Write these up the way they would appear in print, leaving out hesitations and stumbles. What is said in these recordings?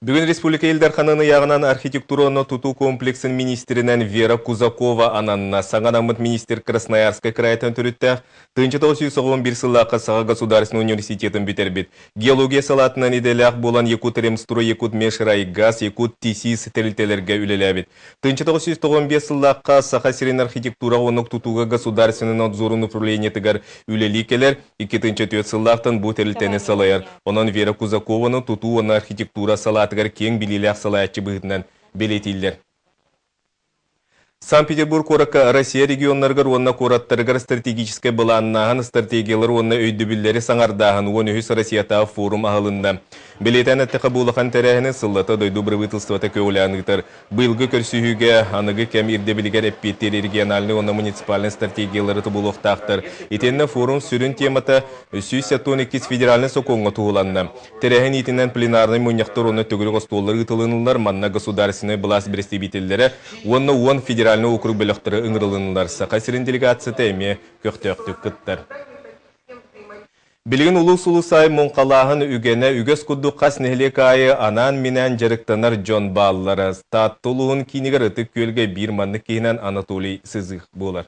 Бүгүн республика Ил Дарханын ыйааҕынан архитектура уонна тутуу комплексын министринэн Вера Кузакова ананна. Саҥа анаммыт министр Красноярскай кыраайтан төрүттээх 1991 сыллаахха Саха государственнай университетын бүтэрбит. Геология салаатынан идэлээх буолан Якутремстрой, Якутмежрайгаз, Якут-ТИСИС тэрилтэлэргэ үлэлээбит. 1995 сыллаахха Саха сирин архитектураҕа уонна тутууга государственнай надзорун управлениетыгар үлэлии кэлэр, 2004 сыллаахтан бу тэрилтэни салайар. Онон Вера Кузакованы тутуу уонна архитектура салаатыгар киэҥ билиилээх салайааччы быһыытынан бэлиэтииллэр. Санкт-Петербург куоракка Россия регионнарыгар уонна куораттарыгар стратегическай былааннааһын, стратегиялары уонна өйдөбүллэри саҥардааһын 13 Россиятааҕы форум аһылынна. Бэлиэтээн эттэххэ, бу улахан тэрээһини сыллата дойду бырабыыталыстыбата көҕүлээн ыытар. Быйылгы көрсүһүүгэ аныгы кэм ирдэбилигэр эппиэттиир региональнай уонна муниципальнай стратегиялары тобулуохтаахтар. Итиэннэ форум сүрүн темата 172 федеральнай сокуоҥҥа туһуланна. Тэрээһин иитинэн пленарнай мунньахтар уонна төгүрүк остуоллар ыытылыннылар, манна государственнай былаас бэрэстэбиитэллэрэ уонна 10 федеральнай округ бөлөхтөрө ыҥырылыннылар. Саха сирин делегацията эмиэ көхтөөхтүк кыттар. Билигин улуус-улуус аайы муҥхалааһын үгэнэ үгэс курдук хас нэһилиэк аайы анаан-минээн дьарыктанар дьон бааллара. Таатта улууһун киинигэр Ытык Күөлгэ биир маннык киһинэн Анатолий Сызых буолар.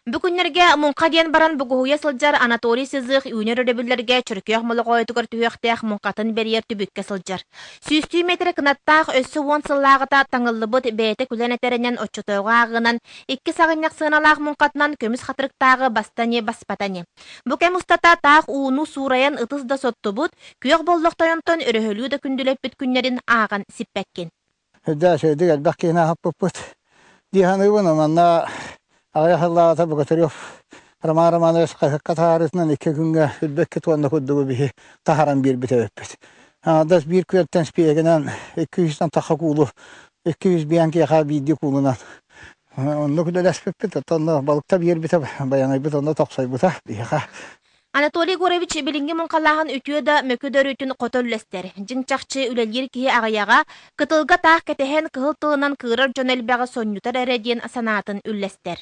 Бу күннэргэ муҥха диэн баран бугуһуйа сылдьар Анатолий Сызых үүнэр өрөбүллэргэ Чөркөөх Молоҕоойутугар түһүөхтээх муҥхатын бэрийэр түбүккэ сылдьар. Сүүстүү миэтэрэ кынаттаах өссө 10 сыллааҕыта таҥыллыбыт бэйэтэ күлэн этэринэн оччотооҕу ааҕыынан икки саҕынньах сыаналаах муҥхатынан көмүс хатырыктааҕы баста ини баспата ини. Бу кэм устата таах ууну суурайан ытыс да соттубут, күөх боллох тойонтон өрөһөлүү да күндүлэппит күннэрин ааҕан сиппэккин. Үрдээх үчүгэйдик элбэх киһини аһаппыппыт дии саныыбын. Манна аҕыйах сыллааҕыта Богатырев Роман Романович хаһыакка таһаарыытынан икки күҥҥэ үрбэккэ туонна курдугу биһи таһааран биэрбит эбиппит. Аҥардас биир күөлтэн спиэгинэн 200-тэн тахса куулу 200 биэн киэхэ биирдии куулунан оннук үлэлэспиппит. Оттон балыкта биэрбитэ, байанайбыт онно тохсойбута биһиэхэ. Анатолий Егорович билиҥҥи муҥхалааһын үтүө да, мөкү да өрүтүн хото үллэстэр. Дьиҥ-чахчы үлэлиир киһи аҕыйаҕа, кытылга таах кэтэһэн кыһыл тылынан кыырар дьон элбэҕи сонньутар эрэ диэн санаатын үллэстэр.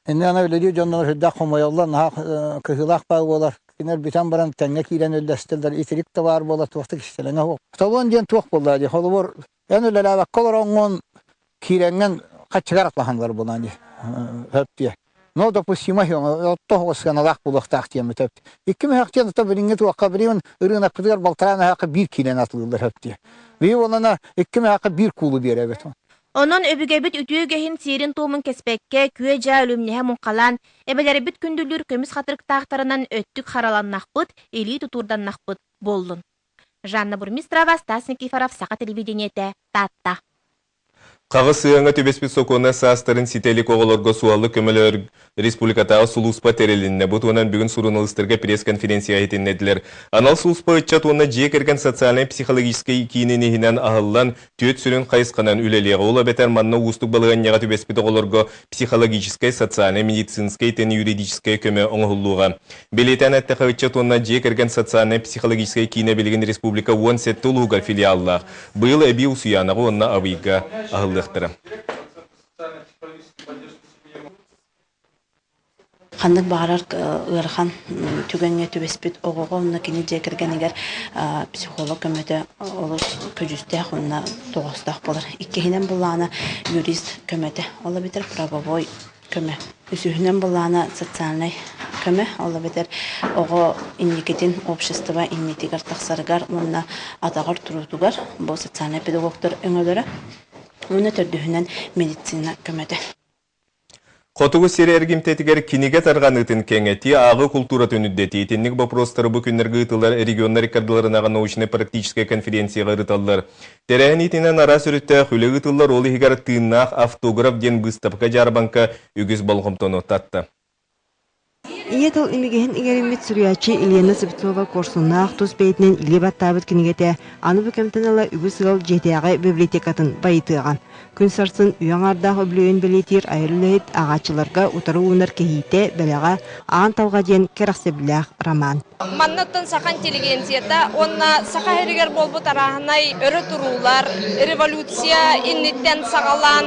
Инньэ гынан үлэлиир дьоннор сүрдээх хомойоллор, наһаа кыһыылаах баар буолар. Кинилэр бүтэн баран тэҥҥэ киирэн үллэстэллэр, итирик да баар буолар, туох да кистэлэҥэ суох. Талон диэн туох буолла дии, холобур, эн үлэлээбэккэ олороҥҥун киирэҥҥин хаччыгар атлаһаннар буолан дии, сөп дии. Но допустимо оттоһуга сыаналаах буолуохтаах диэммит өп. Икки мөһөх диэн ото билиҥҥи туохха билигин ырыынакпытыгар балтараа мөһөххө биир киилэни атылыыллар өп дии. Биһи буоллана икки мөһөххө биир куулу биэрэбит. Онон өбүгэбит үтүө үгэһин сиэрин-туомун кэспэккэ, күө-дьаа үлүмнэһэ муҥхалаан, эбэлэрбит күндүлүүр көмүс хатырыктаахтарынан өттүк хараланнахпыт, илии тутуурданнахпыт буоллун. Жанна Бурмистрова, Стас Никифоров, Саха телевидениетэ, Таатта. Хаҕыс сыһыаҥҥа түбэспит сокуоннай саастарын ситэ илик оҕолорго суһаллык көмөлөһөр республикатааҕы сулууспа тэрилиннэ. Бу туһунан бүгүн суруналыыстарга пресс-конференция иһитиннэрдилэр. Анал сулууспа ыччат уонна дьиэ кэргэн социальнай-психологическай киинин иһинэн аһыллан, түөрт сүрүн хайысханан үлэлиэҕэ. Ол эбэтэр манна уустук балаһыанньаҕа түбэспит оҕолорго психологическай, социальнай, медицинскэй итиэннэ юридическай көмө оҥоһуллуоҕа. Бэлиэтээн эттэххэ, ыччат уонна дьиэ кэргэн социальнай-психологическай киинэ билигин республика 17 улууһугар филиаллаах. Быйыл эбии Усуйаанаҕа уонна Абыйга аһыллыахтара. Ханнык баҕарар ыарахан түгэҥҥэ түбэспит оҕоҕо уонна кини дьиэ кэргэнигэр психолог көмөтө олус көдьүүстээх уонна тоҕоостоох буолар. Иккиһинэн былаана юрист көмөтө, ол эбэтэр правовой көмө. Үсүһүнэн былаана социальнай көмө, ол эбэтэр оҕо инникитин общество иннитигэр тахсарыгар уонна атаҕар туруутугар бу социальнай педагогтар өҥөлөрө. Уонна төрдүһүнэн медицина көмөтө. Хотугу сир эргимтэтигэр кинигэ тарҕаныытын кэҥэтии, ааҕыы култууратын үрдэтии итинник боппуруостары бу күннэргэ ыытыллар регионнар иккардыларынааҕы научнай-практическай конференцияҕа ырыталлар. Тэрээһин иитинэн араас өрүттээх үлэ ыытыллар, ол иһигэр «Тыыннаах автограф» диэн быыстапка-дьаарбаҥка үгүс болҕомтону татта. Ийэ тыл имигэһин иҥэриммит суруйааччы Елена Слепцова-Куорсуннаах тус бэйэтинэн илии баттаабыт кинигэтэ аны бу кэмтэн ыла үгүс ыал дьиэтээҕи библиотекатын байытыаҕа. Күн сарсын үйэ аҥаардаах үбүлүөйүн бэлиэтиир айар үлэһит ааҕааччыларга утары уунар кэһиитэ, бэлэҕэ Аан талҕа диэн кэрэхсэбиллээх роман. Манна оттон саха интеллигенцията уонна саха иһигэр буолбут арааһынай өрө туруулар, революция инниттэн саҕалаан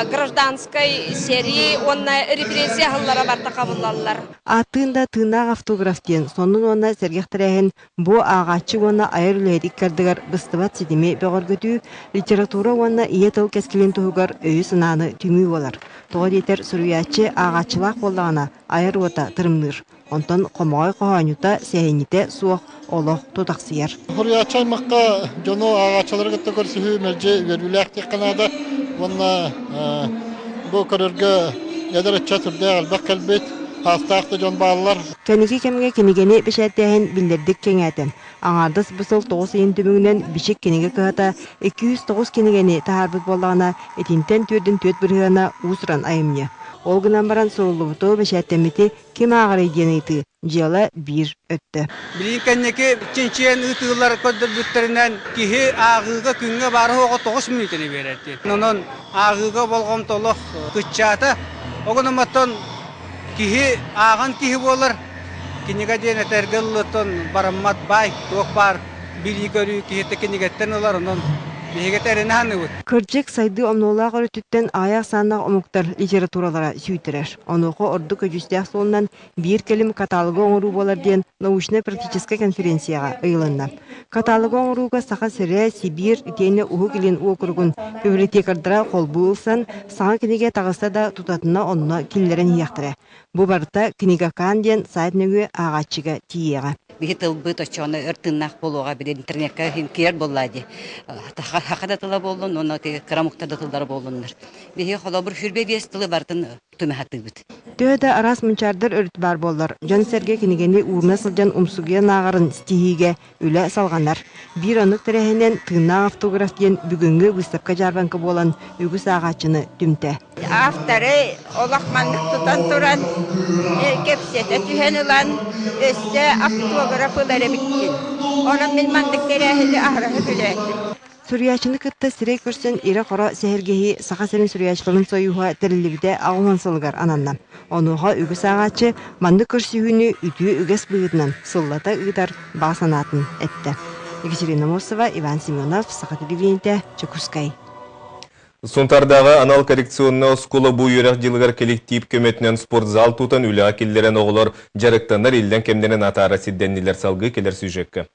гражданскай сэрии уонна репрессия аһыллара барыта хабыллаллар. Ааттыын да тыыннаах автограф диэн сонун уонна сэргэх тэрээһин бу ааҕааччы уонна айар үлэһит иккардыгар быстыбат ситими бөҕөргөтүү, литература уонна ийэ тыл кэскилин туһугар өйү-санааны түмүү буолар. Тоҕо диэтэр суруйааччы ааҕааччылаах буоллаҕына айар уота тырымныыр. Онтон хомоҕой хоһоонньута, сэһэнньитэ суох олох тутахсыйар. Суруйааччы аймахха дьону ааҕааччылары кытта көрсүһүү мэлдьи үөрүүлээх диэххэ наада. Уонна бу көрөргө эдэр ыччат үрдээх элбэх кэлбит, саастаах да дьон бааллар. Кэнники кэмҥэ кинигэни бэчээттээһин биллэрдик кэҥээтэ. Аҥаардас бу сыл тоҕус ыйын түмүгүнэн Бичик кинигэ кыһата 209 кинигэни таһаарбыт буоллаҕына, итинтэн 4,4 бырыһыана уус-уран айымньы. Ол гынан баран суруллубуту, бэчээттэммити Ким ааҕарый диэн ыйытыы дьыала биир өттө. Билигин кэнники чинчийэн ыытыылар көрдөрбүттэринэн киһи ааҕыыга күҥҥэ баара-суоҕа 9 мүнүүтэни биэрэр диэн. Онон ааҕыыга болҕомтолох кыччаата. Огономаттан киһи ааҕан киһи буолар. Кинигэ диэн этэргэ ыллыттан бараммат баай, туох баар билии-көрүү киһитэ кинигэттэн ылар, онон биһиги тэринэ саныыбыт. Кырдьык, сайдыы омнуолаах өрүтүттэн аҕыйах ахсааннаах омуктар литературалара сүүйтэрэр. Онуоха ордук көдьүүстээх суолунан биир кэлим каталогы оҥоруу буолар диэн научнай-практическай конференцияҕа ыйылынна. Каталогы оҥорууга Саха сирэ, Сибиир итиэннэ Уһук Илин уокуругун библиотекардара холбуу ылсан, саҥа кинигэ таҕыста да тутатына онно киллэрэн иһиэхтэрэ. Бу барыта Книгакан диэн сайт нөҥүө ааҕааччыга тиийиэҕэ. Биһи тылбыт оччоҕуна өр тыыннаах буолуоҕа били интернекка киирэр буоллаа дии. Хаха да тыла буоллун уонна кыра омуктар да тыллара буоллуннар. Биһи холобур хүрбэ биэс тылы барытын түмэхатыыбыт. Төһө да араас мунчаардар өрүт баар буоллар, дьон-сэргэ кинигэни ууруна сылдьан умсугуйан ааҕарын ситиһиигэ үлэ салҕанар. Биир оннук тэрээһинэн Тыыннаах автограф диэн бүгүҥҥү выставка-дьаарбаҥка буолан үгүс ааҕааччыны түмтэ. Авторы олох маннык тутан туран кэпсэтэ түһэн ылан өссө автограф ылар эбиккин. Онон мин маннык тэрээһини аһара сөбүлээтим. Суруйааччыны кытта сирэй көрсөн ирэ-хоро сэһэргэһии Саха сирин суруйааччыларын сойууһа тэриллибитэ 80 сылыгар ананна. Онуоха үгүс ааҕааччы маннык көрсүһүүнү үтүө үгэс быһыытынан сыллата ыытар баҕа санаатын эттэ. Екатерина Мосова, Иван Семенов, Саха телевидениетэ, Дьокуускай. Сунтардааҕы анал коррекционнай оскуола бу үөрэх дьылыгар коллектив көмөтүнэн спортзал тутан үлэҕэ киллэрэн оҕолор дьарыктанар иллэҥ кэмнэрин атаара сирдэннилэр салгыы кэлэр сюжекка.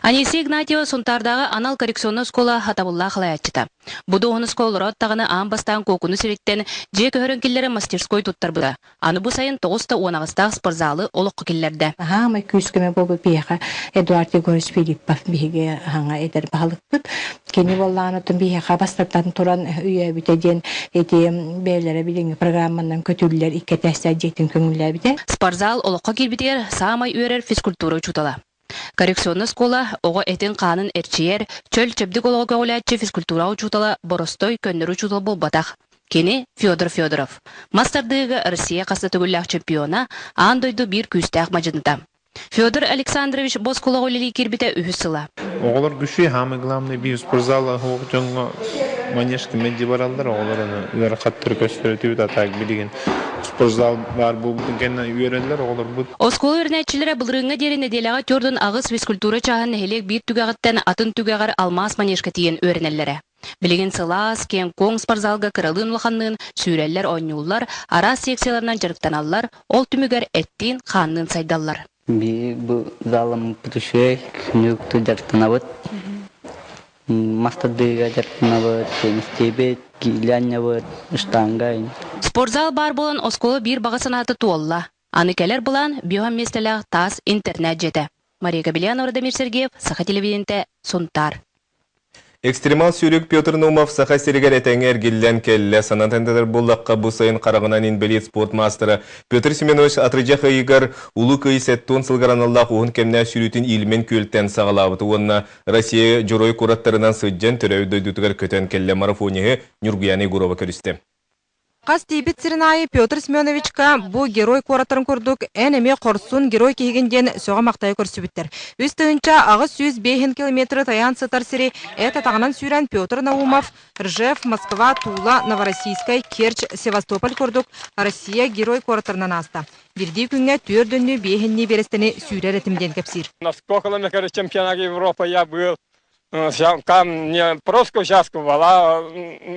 Анисия Игнатьева Сунтаардааҕы анал коррекционнай оскуола сатабыллаах салайааччыта. Бу дуоһунаска олороот даҕаны аан бастаан Куокуну сириттэн дьиэ көһөрөн киллэрэн мастерской туттарбыта. Аны бу сайын 9 да 18-таах спортзалы олоххо киллэрдэ. Аһаамай күүс-көмө буолбут биһиэхэ Эдуард Егорович Филиппов биһиги аһаҥа эдэр баһылыкпыт. Кини буоллаҕына биһиэхэ бастатан туран өйөөбүтэ диэн ити бэйэлэрэ билиҥҥи программанан көтүллэр икки этээстээх дьиэтин көҥүллээбитэ. Спортзал олоххо киирбитигэр саамай үөрэр физкультура учуутала. Коррекционнай оскуола оҕо этин-хаанын эрчийэр, чөл-чэбдик олоҕу көҕүлээччи физкультура учуутала боростой көннөрү учуутал буолбатах. Кини Федор Федоров. Мас тардыыга Россия хас да төгүллээх чемпиона, аан дойду биир күүстээх мадьыныта. Федор Александрович бу оскуолаҕа үлэлии киирбитэ үһүс сыла. Оҕолор күшүй, самый главный биир спортзал оһох дьоҥҥо манежка мэлдьи бараллар, оҕолор аны ыарахаттары көстөрөтүбүт, а так билигин спортзал баар буолбутун кэннэ үөрэллэр оҕолорбут. Оскуола үөрэнээччилэрэ былырыыҥҥа диэри нэдиэлэҕэ 48 физкультура чааһын нэһилиэк биир түгэҕиттэн атын түгэҕэр алмаас манежка тиийэн үөрэнэллэрэ. Билигин сылаас, киэҥ-куоҥ спортзалга кыралыын-улаханныын сүүрэллэр, оонньууллар, араас секцияларынан дьарыктаналлар, ол түмүгэр эттиин-хаанныын сайдаллар. Биһиги бу залыммыт үчүгэй, күнү дьарыктанабыт. Мас тардыыга дьарыктанабыт, теннистиибит, киилэ штанга. Спортзал баар буолан оскуола биир баҕа санаата туолла. Аны кэлэр былаан биоһан миэстэлээх таас интернет дьиэтэ. Мария Кабельянова, Радомир Сергеев, Саха телевидениетэ, Сунтаар. Экстремал сүүрүк Петр Наумов Саха сиригэр этэҥҥэ эргиллэн кэллэ. Санатан этэр буоллахха, бу сайын хараҕынан инбэлиит спорт маастара Петр Семенович атырдьах ыйыгар Улуу Кыайыы 70 сылыгар аналлаах уһун кэмнээх сүүрүүтүн Ильмень күөлтэн саҕалаабыта уонна Россия Дьоруой куораттарынан сылдьан төрөөбүт дойдутугар көтөн кэллэ. Марафониһы Ньургуяна Егорова көрүстэ. Хас тиийбит сирин аайы Петр Семеновичка бу герой куораттарын курдук эн эмиэ хорсун герой киһигин диэн сөҕө-махтайа көрсүбүттэр. 3805 километры тайаан сытар сири эт атаҕынан сүүрэн Петр Наумов, Ржев, Москва, Тула, Новороссийскай, Керчь, Севастополь курдук Россия герой куораттарынан ааста. Бирдии күҥҥэ түөрдөннүү биэһиннии биэрэстэни сүүрэр этим диэн кэпсиир. Насколько на чемпионат Европы я был. Там не просто участвовал, а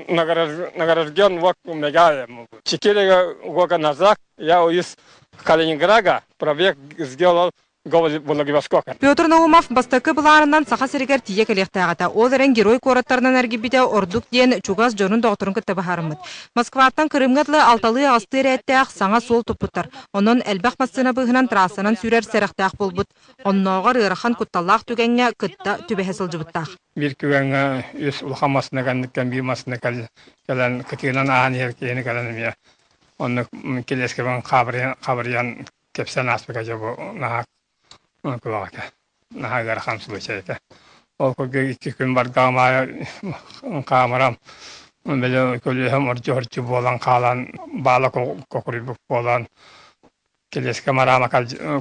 награжден вот медалем. 4 года назад я из Калининграда пробег сделал Владивостока. Петр Наумов бастакы былаанынан Саха сиригэр тиийэ кэлиэхтээх этэ. Ол эрэн герой куораттарынан эргийбитэ ордук диэн чугас дьонун доҕотторун кытта быһаарыммыт. Москваттан Крымҥа дылы алталыы аҕыстыы ирээттээх саҥа суол туппуттар. Онон элбэх массыына быыһынан трассанан сүүрэр сэрэхтээх буолбут. Оннооҕор ыарахан кутталлаах түгэҥҥэ кытта түбэһэ сылдьыбыттаах. Биир түгэҥҥэ үс улахан массыына кэнниттэн биир массыына кэлэн кытыынан ааһан иһэр киһини кэлэн эмиэ оннук кэлиэскэбин хабырыйан кэпсээн ааспыта дьэ бу наһаа кылаҕа этэ наһаа ыарахан случай этэ ол курдук икки күн бардаҕым аайы хаамарам били көлүөһэм ордьу-ордьу буолан хаалан баала кокуруйбут буолан кэлиэскэ мараама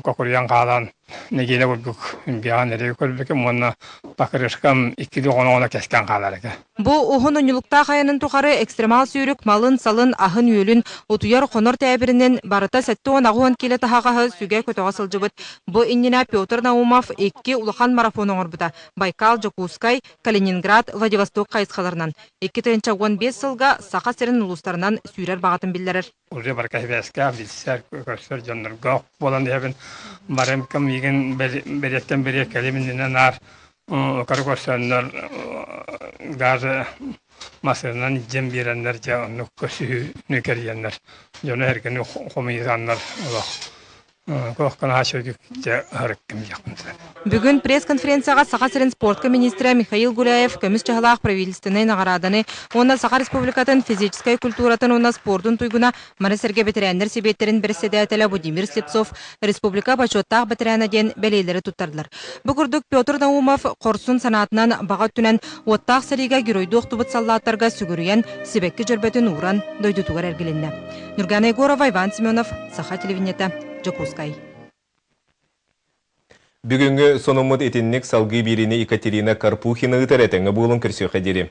кокуруйан хаалан нэдиэлэ курдук биэҕин эрэ көрбүтүм уонна покрышкам иккилии оҕоно-оҕоно кэскэн хаалар этэ. Бу уһун унньулуктаах айанын тухары экстремал сүүрүк малын-салын, аһын-үөлүн, утуйар-хонор тээбиринин барыта 78 киилэ таһаҕаһы сүгэ-көтөҕө сылдьыбыт. Бу иннинэ Петр Наумов икки улахан марафон оҥорбута: Байкал, Дьокуускай, Калининград, Владивосток хайысхаларынан. 2015 сылга Саха сирин улуустарынан сүүрэр баҕатын биллэрэр. Уже барыта сибээстээх, билсэр, көрсөр дьоннорго буолан иһэбин. Барым миигин бэриэттэн бэриэт кэлим иннинэ наар Окары көрсөннөр даже массыынанан илдьэн биэрэннэр дьэ оннук көрсүһүүнү кэрийэннэр дьону эргэни хомуйсаннар олох Бүгүн пресс-конференцияҕа Саха сирин спортка министрэ Михаил Гуляев көмүс чаһылаах правительственнай наҕарааданы уонна Саха Республикатын физическэй культуратын уонна спордун туйгуна Маны сэргэ бэтэрээннэр сэбиэттэрин бэрэссэдээтэлэ Владимир Слепцов республика бочуоттаах бэтэрээнэ диэн бэлиэлэри туттардылар. Бу курдук Петр Наумов хорсун санаатынан баҕа өттүнэн уоттаах сэриигэ геройдуу охтубут саллааттарга сүгүрүйэн сибэкки дьөрбөтүн ууран дойдутугар эргилиннэ. Нюргана Егорова, Иван Семенов, Саха телевидениета, Дьокуускай. Бүгүҥҥү сонуммут итинник салгыы биэриини Екатерина Карпухина ыытар этэҥҥэ буолун көрсүөххэ диэри.